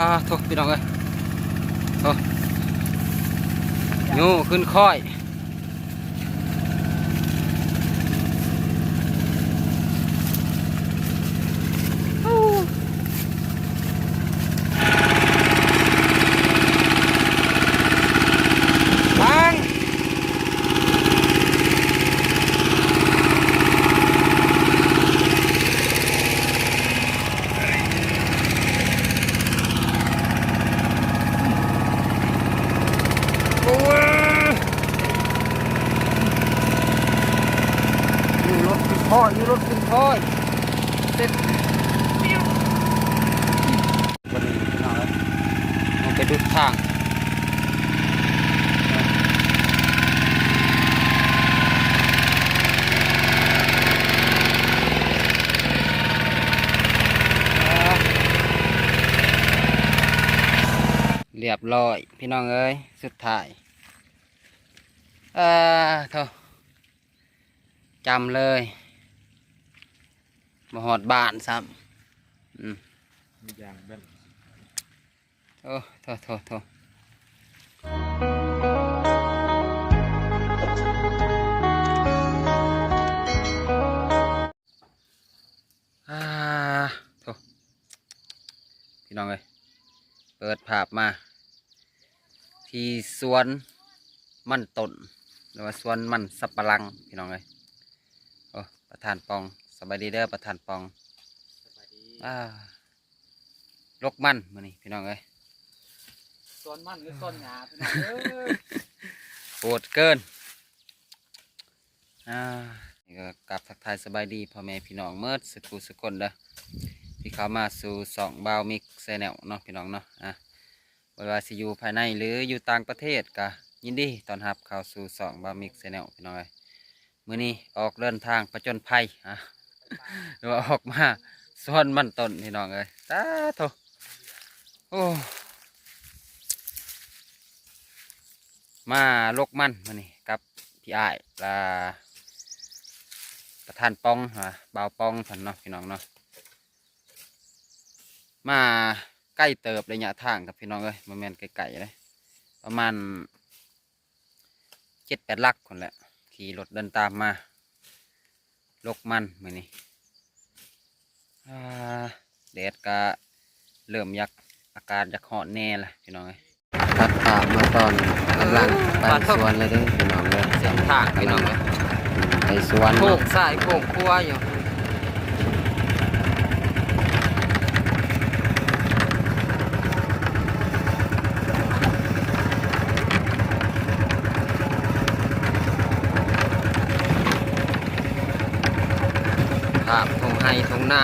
ອ່າ ໂທ້ ພີ່ນ້ອງເອີຍ ໂອ້ ໂຍຂຶ້ນຄ້ອຍ. ໂອ້ຍ ຢູ່ລົດຂຶ້ນຄ້ອຍ ຢູ່ລົດຂຶ້ນຄ້ອຍ ເສັດ ບັດນີ້ພີ່ນ້ອງເອີຍ ລົງໄປດຸດທາງ ລຽບລ້ອຍພີ່ນ້ອງເອີຍ ສຸດທ້າຍ ເອີ ໂທ້ ຈຳເລີຍ ບໍ່ຮອດບ້ານຊ້ຳ ອືມ ມີຢາງແບບ ໂອ້ ໂທ້ ໂທ້ ໂທ້ ອ່າ ໂທ້ ພີ່ນ້ອງເອີຍ ເປີດພາບມາ ທີ່ສວນມັນຕົ້ນ ຫຼືວ່າສວນມັນສັບປະຫຼັງ ພີ່ນ້ອງເອີຍ ໂອ້ ປະທານປອງ ສະບາຍດີເດີປະທານປອງ ສະບາຍດີ ອ່າ ລົກມັນມື້ນີ້ພີ່ນ້ອງເອີຍ ສວນມັນຫຼືສວນຫຍ້າພີ່ນ້ອງເອີຍ ໂຫດເກີນ. ອ່າ ນີ້ກໍກັບທັກທາຍສະບາຍດີພໍ່ແມ່ພີ່ນ້ອງໝົດສຸຜູ້ສຸຄົນເດີ ທີ່ເຂົ້າມາສູ່ຊ່ອງບ່າວມິກແຊນແນວເນາະ ພີ່ນ້ອງເນາະ ອ່າ ບໍ່ວ່າຊິຢູ່ພາຍໃນ ຫຼື ຢູ່ຕ່າງປະເທດ ກໍຍິນດີຕ້ອນຮັບເຂົ້າສູ່ຊ່ອງບ່າວມິກແຊນແນວ ພີ່ນ້ອງເອີຍ. ມື້ນີ້ອອກເດີນທາງຜະຈົນໄພ ອ່າ ຫຼືວ່າອອກມາສວນມັນຕົ້ນ ພີ່ນ້ອງເອີຍ ສາທຸ ໂອ້ ມາລົກມັນມື້ນີ້ກັບ ພີ່ອ້າຍ ລະ ປະທານປອງ ຫາ ບ່າວປອງເພິ່ນເນາະ ພີ່ນ້ອງເນາະ ມາໄກເຕີບໄລຍະທາງຄັບພີ່ນ້ອງເອີຍ ບໍ່ແມ່ນໄກໆເດ້ ປະມານເຈັດແປດຫຼັກພຸ້ນແຫຼະ ຂີ່ລົດເດີນຕາມມາ ລົກມັນມື້ນີ້ ອ່າ ແດດກະເລີ່ມຢາກ ອາກາດຢາກຮ້ອນແດ່ລະພີ່ນ້ອງເອີຍ. ຕັດພາບມາຕອນກຳລັງໄປສວນເລີຍເດີພີ່ນ້ອງເດີ ເສັ້ນທາງພີ່ນ້ອງເອີຍ ໄປສວນ ໂຄ້ງຊ້າຍໂຄ້ງຂວາຢູ່. ພາບທົ່ງໄຮ່ທົ່ງນາ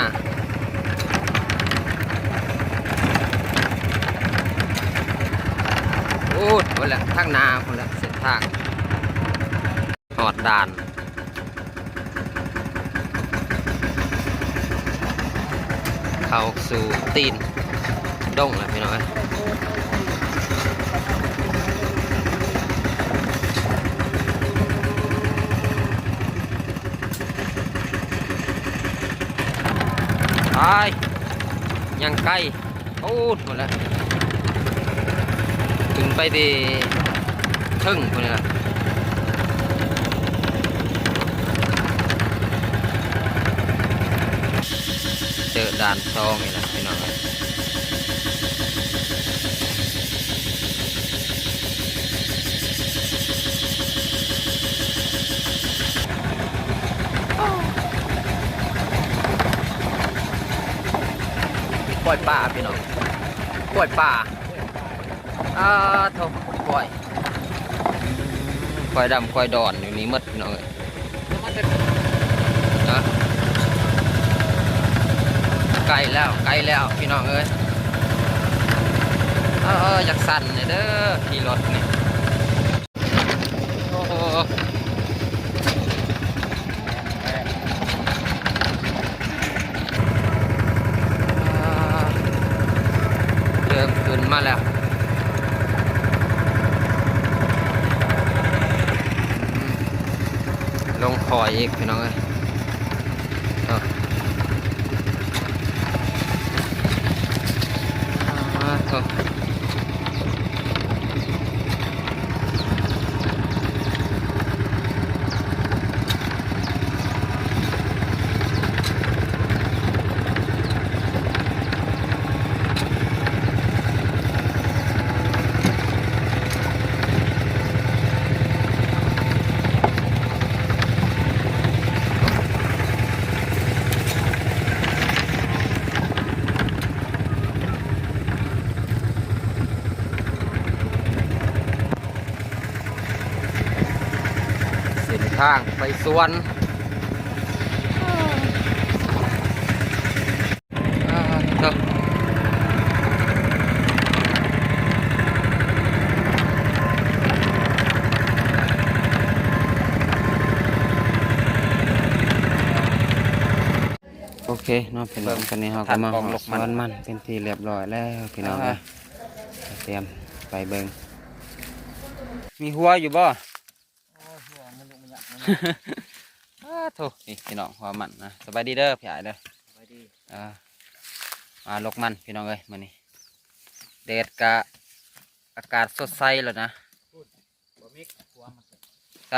ໂອ້ ພຸ້ນແຫຼະ ທາງໜ້າພຸ້ນແຫຼະ ເສັ້ນທາງ ຮອດດ່ານ ເຂົ້າສູ່ຕີນດົງແລ້ວພີ່ນ້ອງເອີຍ. ໄປ ຍັງໄກ ໂອ້ ພຸ້ນແຫຼະ ຂຶ້ນໄປແຕ່ເທິງພຸ້ນລະ ເຈີດ່ານສອງອີກແລ້ວພີ່ນ້ອງເອີຍ. ກ້ອຍປ່າພີ່ນ້ອງ ກ້ອຍປ່າ ອ່າ ໂທ້ ກ້ອຍ ກ້ອຍດຳ ກ້ອຍດອນຢູ່ນີ້ໝົດພີ່ນ້ອງເອີຍ. ນະ ໃກ້ແລ້ວ ໃກ້ແລ້ວພີ່ນ້ອງເອີຍ ເອີ ເອີ ຢາກສັ່ນແດ່ເດີ ຂີ່ລົດນີ້ ໂອ້ໂຫ ອ່າ ເລີ່ມຂຶ້ນມາແລ້ວ ລົງຂ້ອຍອີກພີ່ນ້ອງເອີຍ ເນາະ ອ່າ ໂທ້ ເສັ້ນທາງໄປສວນ ອ່າ ເນາະ ໂອເຄເນາະພີ່ນ້ອງ ເບິ່ງ ຕອນນີ້ເຮົາກໍມາຮອດສວນມັນເປັນທີ່ຮຽບຮ້ອຍແລ້ວພີ່ນ້ອງ ອ່າ ເອີຍ ຕຽມໄປເບິ່ງ ມີຫົວຢູ່ບໍ່? ໂອ້ຍ ຫົວມັນລຸກມາຍາກມັນ ອ້າໂທ້ ນີ້ພີ່ນ້ອງ ຫົວມັນນະ ສະບາຍດີເດີພີ່ອ້າຍເດີ ສະບາຍດີ ເອີ ມາຫຼົກມັນພີ່ນ້ອງເອີຍ ມື້ນີ້ແດດກະ ອາກາດສົດໃສແລ້ວນະ ພຸ້ນ ບໍ່ມີຫົວມັນ ໃສ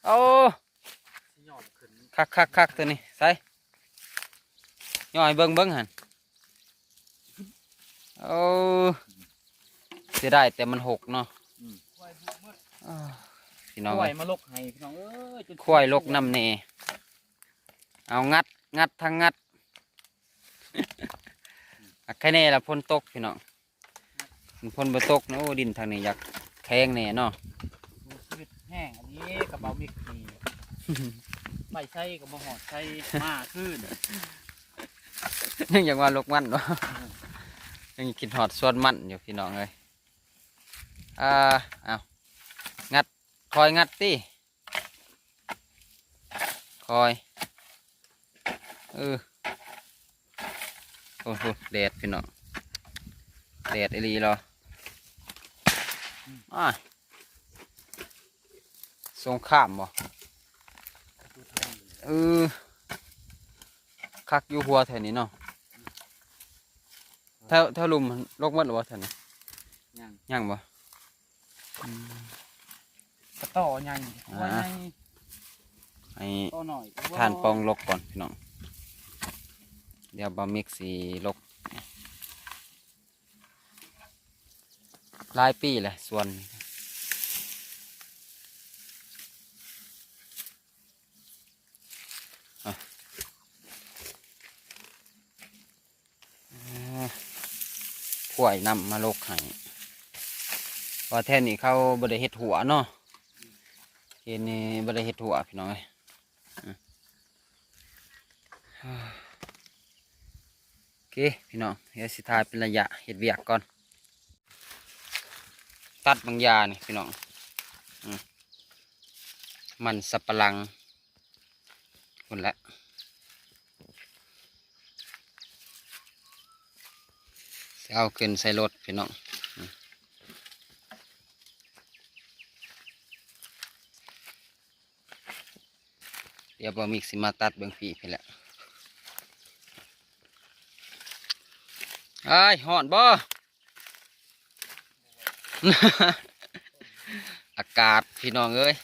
ໂອ້ ຍ້ອນຂຶ້ນ ຄັກໆໆ ຕົວນີ້ ໃສ ຍ້ອນໃຫ້ເບິ່ງເບິ່ງຫັ້ນ ໂອ້ ເສຍດາຍແຕ່ມັນຫົກເນາະ ອືມ ອ້າ ພີ່ນ້ອງ ຄວາຍມາຫຼົກໃຫ້ພີ່ນ້ອງເອີຍ ຄວາຍຫຼົກນຳແດ່ ເອົາ ງັດ ງັດທັງງັດ ອາ ໃຄແນ່ລະຝົນຕົກພີ່ນ້ອງ ຄັນຝົນບໍ່ຕົກນະ ໂອ້ ດິນທາງນີ້ຢາກແຂງແນ່ເນາະ ໂອ້ ຊີວິດແຫ້ງອັນນີ້ ກະເບົາມິກນີ້ ໄປໃສກະບໍ່ຮອດໃສ ມາຄືນ ຍັງຢາກວ່າຫຼົກມັນເນາະ ຍັງຄິດຮອດສວນມັນຢູ່ພີ່ນ້ອງເອີຍ ອ່າ ເອົາ ງັດ ຄ່ອຍງັດຕິ ຄ່ອຍ ເອີ ໂອ້ໂຫ ແດດພີ່ນ້ອງ ແດດອີ່ຫຼີເນາະ ອືມ ອ້າ ສົງຄາມບໍ່ ເອີ ຄັກຢູ່ຫົວແຖວນີ້ເນາະ ແຖວ ແຖວລຸ່ມຫັ້ນ ຫຼົກໝົດແລ້ວບໍ່ແຖວນີ້? ຍັງ ຍັງບໍ່? ອືມ ກະຕໍໃຫຍ່ ອ່າ ໃຫຍ່ ໃຫ້ ຕໍນ້ອຍ ທ່ານປອງຫຼົກກ່ອນພີ່ນ້ອງ ດຽວບ່າວມິກຊິຫຼົກ ຫຼາຍປີແລ້ວສວນ ອາ ພວກນຳມາຫຼົກໃຫ້ ເພາະວ່າແຖວນີ້ເຂົາບໍ່ໄດ້ເຮັດຮົ້ວເນາະ ເຂດນີ້ບໍ່ໄດ້ເຮັດຮົ້ວພີ່ນ້ອງເອີຍ ໂອເຄພີ່ນ້ອງ ດຽວຊິຖ່າຍເປັນໄລຍະເຮັດວຽກກ່ອນ ຕັດບາງຢ່ານີ້ພີ່ນ້ອງ ອືມ ມັນສັບປະຫຼັງ ພຸ້ນແຫຼະ ຊິເອົາຂຶ້ນໃສ່ລົດພີ່ນ້ອງ ອືມ ດຽວບ່າວມິກຊິມາຕັດເບິ່ງພີ້ພີ້ແຫຼະ ອ້າຍ ຮ້ອນບໍ່? ອາກາດພີ່ນ້ອງເອີຍ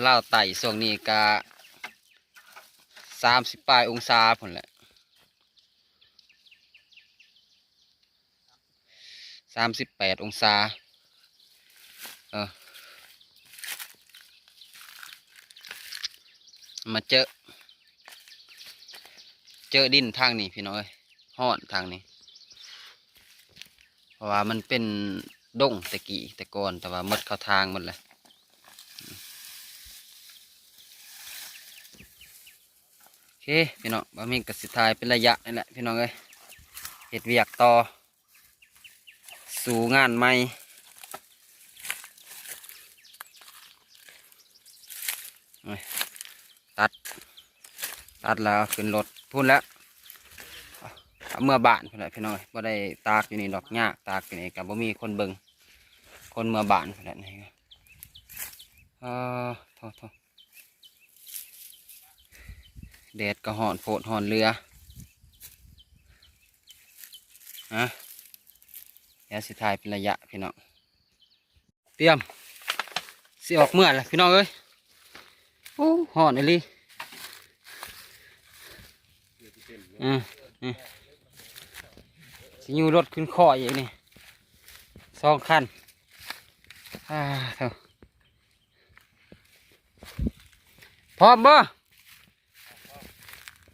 ລາວໃຕ້ຊ່ວງນີ້ກະສາມສິບປາຍອົງສາພຸ້ນແຫຼະ ສາມສິບແປດອົງສາ ເອີ ມາເຈີ ເຈີດິນທາງນີ້ພີ່ນ້ອງເອີຍ ຮ້ອນທາງນີ້ ເພາະວ່າມັນເປັນດົງແຕ່ກີ້ແຕ່ກ່ອນ ແຕ່ວ່າໝົດເຂົ້າທາງໝົດແລ້ວ ໂອເຄພີ່ນ້ອງ ບ່າວມິກກະຊິຖ່າຍເປັນໄລຍະນີ້ແຫຼະພີ່ນ້ອງເອີຍ ເຮັດວຽກຕໍ່ ສູ້ງານໃໝ່ ຕັດ ຕັດແລ້ວຂຶ້ນລົດພຸ້ນແຫຼະ ເອົາເມືອບ້ານພຸ້ນແຫຼະພີ່ນ້ອງເອີຍ ບໍ່ໄດ້ຕາກຢູ່ນີ້ດອກ ຍາກຕາກຢູ່ນີ້ກະບໍ່ມີຄົນເບິ່ງ ຄົນເມືອບ້ານພຸ້ນແຫຼະ ນີ້ ເອີ ໂທ້ໆ ແດດກໍຮ້ອນໂພດຮ້ອນເຫຼືອ ຮະ ດຽວຊິຖ່າຍເປັນໄລຍະພີ່ນ້ອງ. ຕຽມຊິອອກເມືອແລ້ວພີ່ນ້ອງເອີຍ. ໂອ້ ຮ້ອນອີ່ຫຼີ. ອືມ ນີ້ ຊິຍູ້ລົດຂຶ້ນຄ້ອຍອີກນີ້ ສອງຄັນ. ອາ ໂທ້ ພ້ອມບໍ່?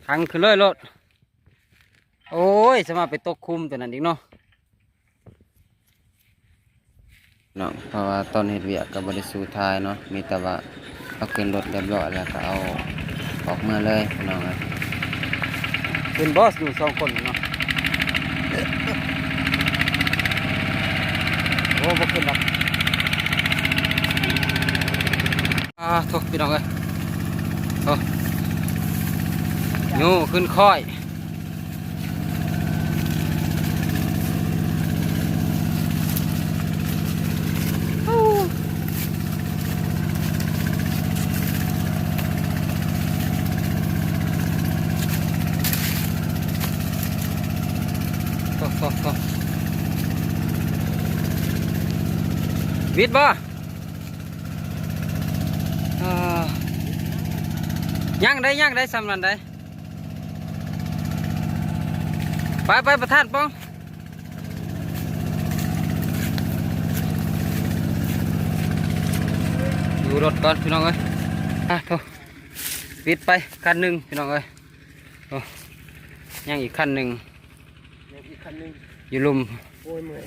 ຖັງຂຶ້ນເລີຍໂລດ. ໂອ້ຍ ສາມາດໄປຕົກຂຸມຕົວນັ້ນອີກເນາະ. ເນາະ ເພາະວ່າຕອນເຮັດວຽກກໍບໍ່ໄດ້ສູ້ຖ່າຍເນາະ ມີແຕ່ວ່າເອົາຂຶ້ນລົດຮຽບຮ້ອຍແລ້ວກໍເອົາອອກເມືອເລີຍພີ່ນ້ອງເອີຍ. ຂຶ້ນບໍ່ຢູ່ສອງຄົນເນາະ? ໂອ້ ບໍ່ຂຶ້ນດອກ. ອາ ໂທ້ ພີ່ນ້ອງເອີຍ ໂອ້ ໂຍຂຶ້ນຄ້ອຍ. ໂອ້ ໂອ້ ໂອ້ ວິດບໍ່? ເອີ ຍັງໄດ໋ ຍັງໄດ໋ ສ່ຳນັ້ນໄດ໋. ໄປ ໄປ ປະທານປ່ອງ ຢູ່ລົດກ່ອນພີ່ນ້ອງເອີຍ. ອາ ໂທ້ ປິດໄປຄັນໜຶ່ງພີ່ນ້ອງເອີຍ. ໂອ້ ຍັງອີກຄັນໜຶ່ງ ຍັງອີກຄັນໜຶ່ງ ຢູ່ລຸ່ມ. ໂອ້ຍ ເມື່ອຍ.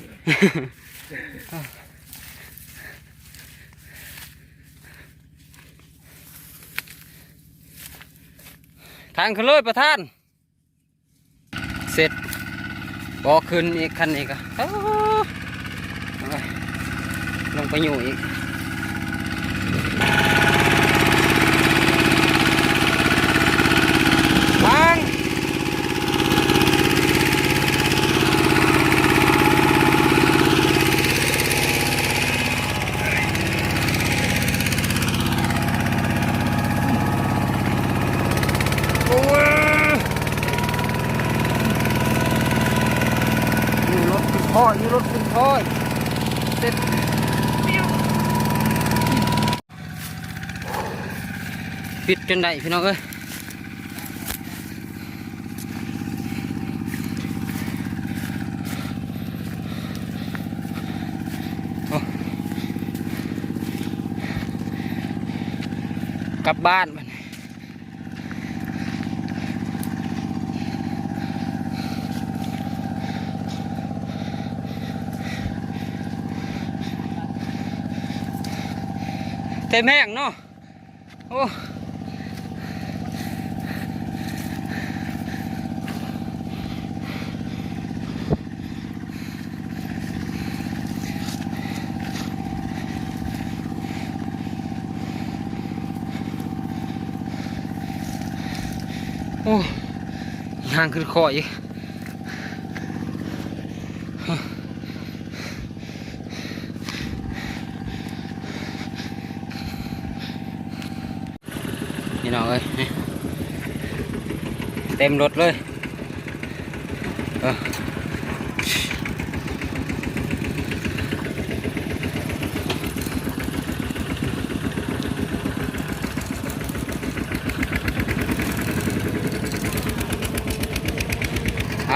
ທາງຂຶ້ນເລີຍປະທານ. ເສັດ ບໍ່ຂຶ້ນອີກຄັນນີ້ກະ ເອີ ລົງໄປຢູ່ອີກ. ໂອ້ຍ ຢູ່ລົດຂຶ້ນຄ້ອຍ ຢູ່ລົດຂຶ້ນຄ້ອຍ ເສັດ ປິດຈົນໄດ້ພີ່ນ້ອງເອີຍ. ໂອ້ ກັບບ້ານບັດນີ້. ເຕັມແຮງເນາະ. ໂອ້ ໂອ້ ຍ່າງຂຶ້ນຄໍອີກ. ພີ່ນ້ອງເອີຍ ນີ້ ເຕັມລົດເລີຍ. ເອີ ໄປ.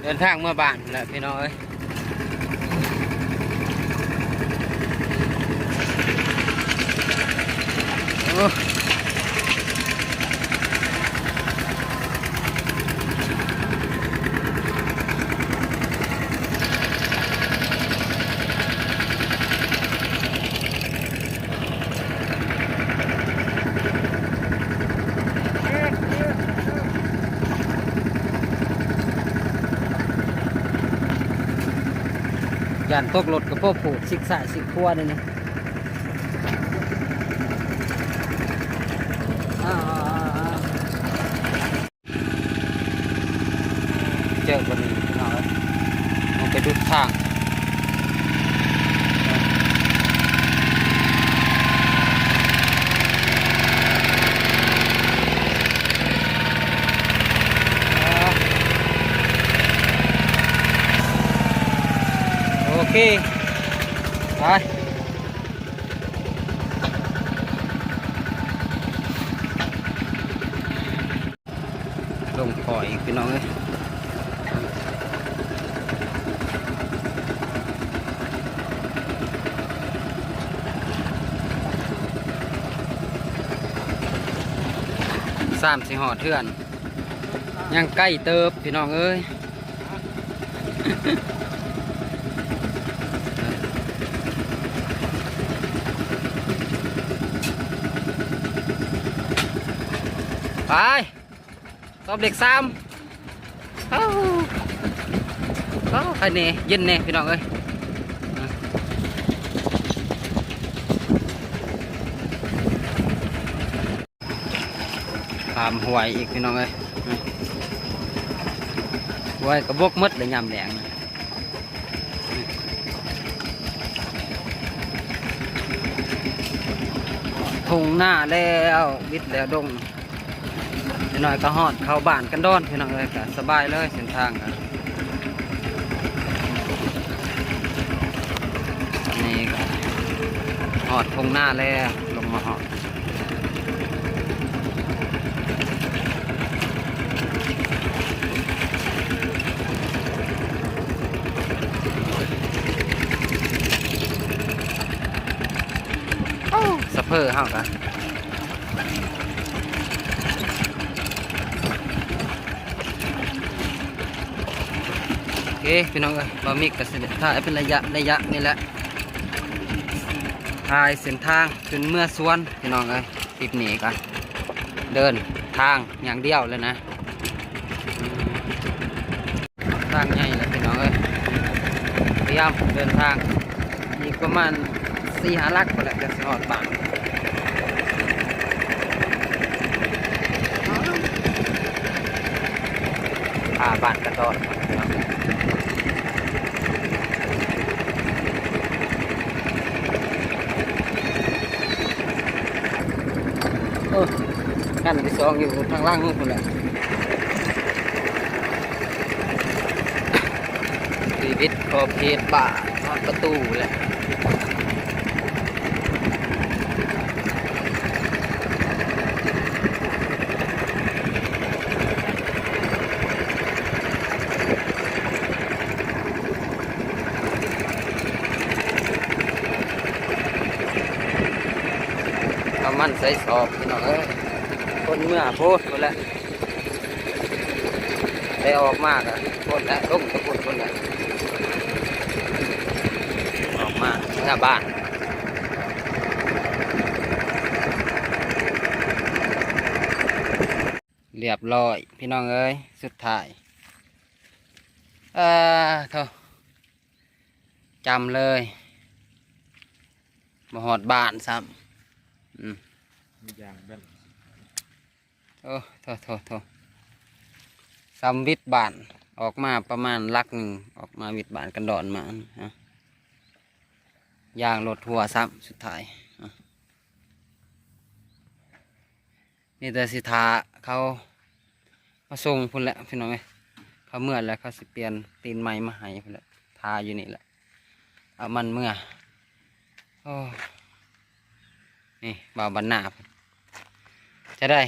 ເດີນທາງເມືອບ້ານພຸ້ນແຫຼະພີ່ນ້ອງເອີຍ. ໂອ້ ຢ້ານຕົກລົດກໍພໍພູດຊິກຊ້າຍຊິກຂວານີ້ນະ. ເຈີບ່ອນນີ້ພີ່ນ້ອງເອີຍ ມັນໄປດຸດທາງ. ເອີ ເຄ ໄປ ລົງຂໍອີກ ພີ່ນ້ອງເອີຍ. ສາມຊິຮອດເຮືອນ ຍັງໄກເຕີບ ພີ່ນ້ອງເອີຍ. ໄປ ສອບເລກສາມ. ເອົາ ເອົາ ໃຄແດ່ ເຢັນແດ່ ພີ່ນ້ອງເອີຍ. ຂ້າມຫ້ວຍອີກ ພີ່ນ້ອງເອີຍ. ຫ້ວຍກະບົກໝົດແລ້ວຍາມແລ້ງ. ທົ່ງນາແລ້ວ ວິດແລ້ວດົງ. ຈັກໜ້ອຍກະຮອດເຂົ້າບ້ານກັນດອນ ພີ່ນ້ອງເອີຍ. ກະສະບາຍເລີຍ ເສັ້ນທາງກະ ນີ້ກະຮອດທົ່ງນາແລ້ວ ລົງມາຮອດ. ໂອ້ ສະເພີເຮົາກະ ໂອເຄ ພີ່ນ້ອງເອີຍ. ບ່າວມິກກະຊິໄດ້ຖ່າຍເປັນໄລຍະໄລຍະນີ້ແຫຼະ ຖ່າຍເສັ້ນທາງຂຶ້ນເມືອສວນ ພີ່ນ້ອງເອີຍ. ທຣິບນີ້ກະເດີນທາງຢ່າງດຽວເລີຍນະ. ທາງໃຫຍ່ແຫຼະ ພີ່ນ້ອງເອີຍ. ພະຍາຍາມເດີນທາງອີກປະມານສີ່ຫ້າຫຼັກພຸ້ນແຫຼະ ຈັ່ງຊິຮອດບ້ານ. ພາບ້ານກະດອນ ພີ່ນ້ອງເອີຍ. ໂອ້ ຄັນທີສອງຢູ່ທາງຫຼັງພຸ້ນແຫຼະ. ຊີວິດຂອບເຂດບ້ານຮອດປະຕູແຫຼະ. ນ້ຳມັນໃສ່ສອບ ພີ່ນ້ອງເອີຍ. ຄົນເມືອໂພດພຸ້ນແຫຼະ ແຕ່ອອກມາກະພຸ້ນແຫຼະ ລົງແຕ່ພຸ້ນພຸ້ນແຫຼະ. ອອກມາເມືອບ້ານ ລຽບລ້ອຍ ພີ່ນ້ອງເອີຍ. ສຸດທ້າຍ ເອີ ໂທ້ ຈຳເລີຍ ບໍ່ຮອດບ້ານຊ້ຳ. ອືມ ມີຢາງແບບ ໂອ້ ໂທ້ໆໆ ຊ້ຳວິດບ້ານ ອອກມາປະມານຫຼັກໜຶ່ງ ອອກມາວິດບ້ານກັນດອນມາ ຢາງລົດຮົ່ວຊ້ຳ ສຸດທ້າຍ. ມີແຕ່ຊິຖ້າເຂົາມາສົ່ງພຸ້ນແຫຼະ ພີ່ນ້ອງເອີຍ. ເຂົາເມືອແລ້ວ ເຂົາຊິປ່ຽນຕີນໃໝ່ມາໃຫ້ພຸ້ນແຫຼະ ຖ້າຢູ່ນີ້ແຫຼະ ເອົາມັນເມືອ. ໂອ້ ນີ້ບ່າວບັນນາ ຈະໄດ້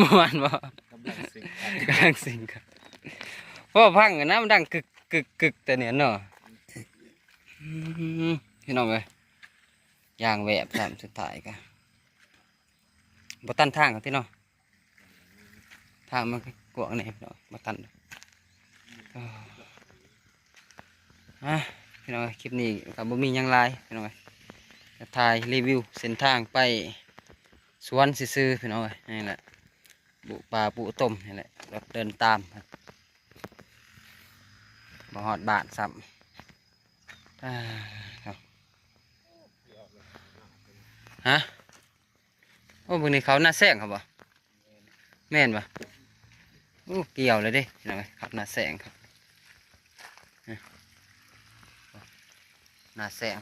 ມ່ວນບໍ່? ກຳລັງຊິງຄັນ ກຳລັງຊິງຄັນ. ພໍຟັງນະ ມັນດັງກຶກໆໆ ແຕ່ນີ້ເນາະ. ອືມ ພີ່ນ້ອງເອີຍ ຢາງແວບຊ້ຳ ສຸດທ້າຍກະ ບໍ່ຕັນທາງເຂົາຕິເນາະ ທາງມັນກວ້າງແດ່ພີ່ນ້ອງ ບໍ່ຕັນ. ເອີ ອ່ະ ພີ່ນ້ອງເອີຍ ຄລິບນີ້ກະບໍ່ມີຫຍັງຫຼາຍພີ່ນ້ອງເອີຍ ກະຖ່າຍຣີວິວເສັ້ນທາງໄປສວນຊື່ໆ ພີ່ນ້ອງເອີຍ. ນີ້ແຫຼະ ປູປາປູຕົ້ມນີ້ແຫຼະ ແບບເດີນຕາມ ບໍ່ຮອດບ້ານຊ້ຳ. ອ່າ ຮະ? ໂອ້ ເບິ່ງນີ້ ເຂົ້ານາແຊງເຂົາບໍ່? ແມ່ນບໍ່? ໂອ້ ກ່ຽວແລ້ວເດ້ພີ່ນ້ອງເອີຍ ເຂົ້ານາແຊງ ນາແຊງ.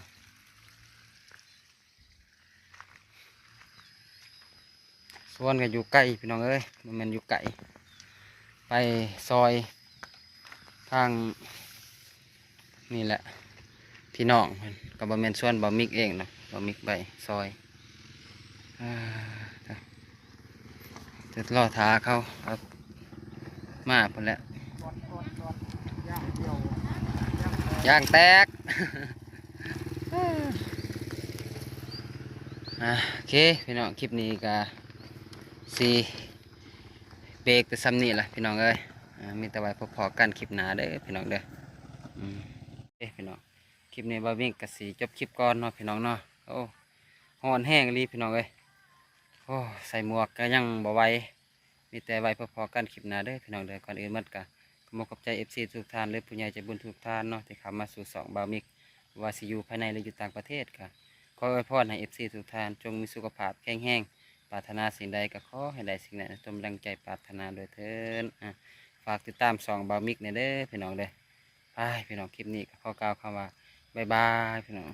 ສວນກະຢູ່ໃກ້ພີ່ນ້ອງເອີຍ ບໍ່ແມ່ນຢູ່ໄກ ໄປຊອຍທາງນີ້ແຫຼະ ພີ່ນ້ອງເພິ່ນ ກໍບໍ່ແມ່ນສວນບ່າວມິກເອງເນາະ ບ່າວມິກໄປຊອຍ ເອີ ຈະລໍຖ້າເຂົາ ເຂົາມາພຸ້ນແຫຼະ ຢາງແຕກ ອ່າ ໂອເຄ ພີ່ນ້ອງ ຄລິບນີ້ກໍຊິເບຣກແຕ່ສ່ຳນີ້ລະພີ່ນ້ອງເອີຍ ອ່າ ມີແຕ່ໄວ້ພົບພໍ້ກັນຄລິບໜ້າເດີພີ່ນ້ອງເດີ ອືມ ເອີ ພີ່ນ້ອງ ຄລິບນີ້ບ່າວມິກກໍຊິຈົບຄລິບກ່ອນເນາະພີ່ນ້ອງເນາະ ໂອ້ ຮ້ອນແຮງອີ່ຫຼີພີ່ນ້ອງເອີຍ ໂອ້ ໃສ່ໝວກກໍຍັງບໍ່ໄຫວ ມີແຕ່ໄວ້ພົບພໍ້ກັນຄລິບໜ້າເດີພີ່ນ້ອງເດີ ກ່ອນອື່ນໝົດກໍຂໍຂອບໃຈເອັຟຊີທຸກທ່ານ ຫຼືຜູ້ໃຫຍ່ໃຈບຸນທຸກທ່ານເນາະ ທີ່ເຂົ້າມາສູ່ຊ່ອງບ່າວມິກ ບໍ່ວ່າຊິຢູ່ພາຍໃນ ຫຼືຢູ່ຕ່າງປະເທດ ກໍຂໍອວຍພອນໃຫ້ເອັຟຊີທຸກທ່ານ ຈົ່ງມີສຸຂະພາບແຂງແຮງ ປາດຖະໜາສິ່ງໃດກໍຂໍໃຫ້ໄດ້ສິ່ງນັ້ນ ສົມດັ່ງໃຈປາດຖະໜາດ້ວຍເທີ້ນ ອ່າ ຝາກຕິດຕາມຊ່ອງບ່າວມິກແດ່ເດີພີ່ນ້ອງເດີ ໄປພີ່ນ້ອງ ຄລິບນີ້ກໍຂໍກ່າວຄຳວ່າ ບາຍບາຍພີ່ນ້ອງ.